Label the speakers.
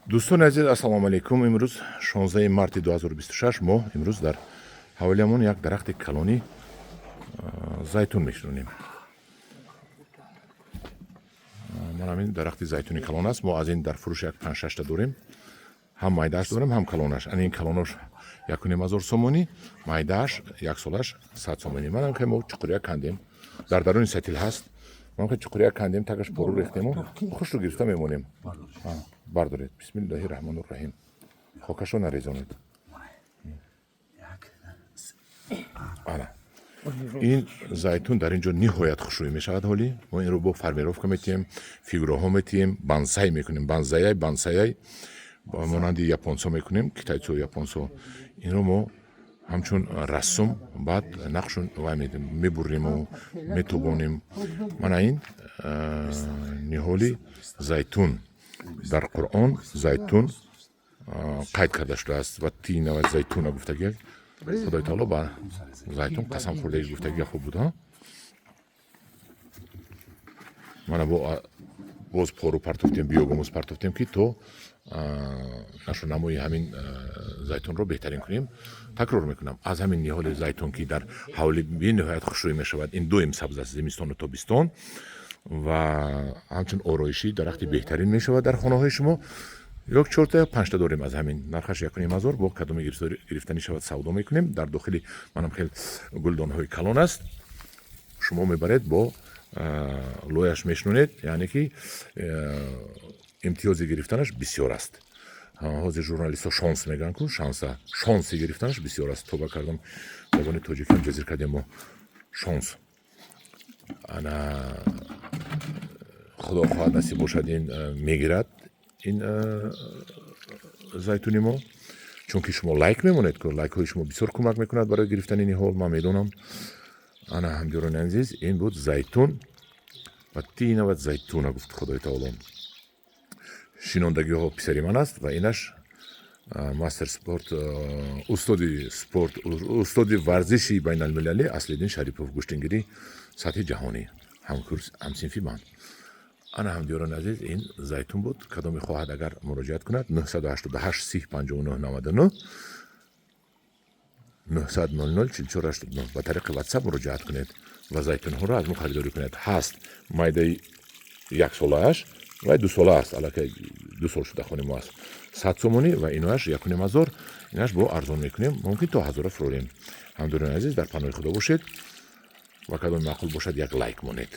Speaker 1: Дӯстони азиз, ассалому алайкум. Имрӯз 16 марти 2026. Мо имрӯз дар ҳавлиямон як дарахти калони зайтун мешинонем. Ман ҳамин дарахти зайтуни калон аст. Мо аз ин дар фурӯш як панҷ шашта дорем, ҳам майдааш дорем, ҳам калонаш. Ана ин калонош 1500 сомонӣ, майдааш яксолаш 100 сомонӣ. Манам мо чуқурия кандем, дар даруни сатил ҳаст. Ман чуқурия кандем, тагаш пору рехтему хушру гирифта мемонем. Бардоред. Бисмиллаҳи раҳмону раҳим. Хокашро нарезонед. Ана ин зайтун дар ин ҷо ниҳоят хушрӯй мешавад. Ҳолӣ мо инро бо формировка метиҳем, фигураҳо метиҳем, бонсай мекунем, бонсаяй, бонсаяй монанди японсо мекунем, китайцо, японсо. Инро мо ҳамчун рассом баъд нақшу вай медем, мебурриму метобонем. Мана ин ниҳоли зайтун. Дар Қуръон зайтун қайд карда шудааст ва тина ва зайтуна гуфтагӣ. Худои таоло ба зайтун қасам хӯрдаги гуфтагӣ хуб буд. Мана бо боз пору партофтем, биогумус партофтем, ки то нашунамои ҳамин зайтунро беҳтарин кунем. Такрор мекунам, аз ҳамин ниҳоли зайтун, ки дар ҳавли бениҳоят хушрӯй мешавад, ин доим сабз аст, зимистону тобистон, ва ҳамчун ороишӣ дарахти беҳтарин мешавад дар хонаҳои шумо. Як чорта, як панҷта дорем аз ҳамин, нархаш 1500. Бо кадоме гирифтанӣ шавад, савдо мекунем. Дар дохили манам хел гулдонҳои калон аст. Шумо мебаред, бо лояш мешинонед, яъне ки имтиёзи гирифтанаш бисёр аст. Ҳозир журналистҳо шонс мегӯянд ку, шанса, шонси гирифтанаш бисёр аст. Тоба кардам, забони тоҷикиам ҷазир кардем мо. Шонс. Ана худо хоҳад, насиб бошад, ин мегирад ин зайтуни мо, чунки шумо лайк мемонед ку, лайкҳои шумо бисёр кӯмак мекунад барои гирифтани ниҳол, ман медонам. Ана, ҳамдиёрони азиз, ин буд зайтун. Ва тина ва зайтуна гуфт Худои таоло. Шинондагиҳо писари ман аст ва инаш мастер спорт, устоди спорт, устоди варзиши байналмилалӣ Аслиддин Шарипов, гӯштингирӣ сатҳи ҷаҳонӣ, ҳамкурс, ҳамсинфи ман. Ана, ҳамдиёрони азиз, ин зайтун буд. Кадоме хоҳад, агар муроҷиат кунад: 988 30 59 99, 900 00 44 89. Ба тариқи Ватсап муроҷиат кунед ва зайтунҳоро аз мо харидорӣ кунед. Ҳаст майдаи яксолааш ва дусола аст, аллакай 2 сол шуда хони мо аст, 100 сомонӣ ва иноаш 1500. Инаш бо арзон мекунем, мумкин то ҳазора фурорем. Ҳамдиёрони азиз, дар паноҳи Худо бошед ва кадоми маъқул бошад, як лайк монед.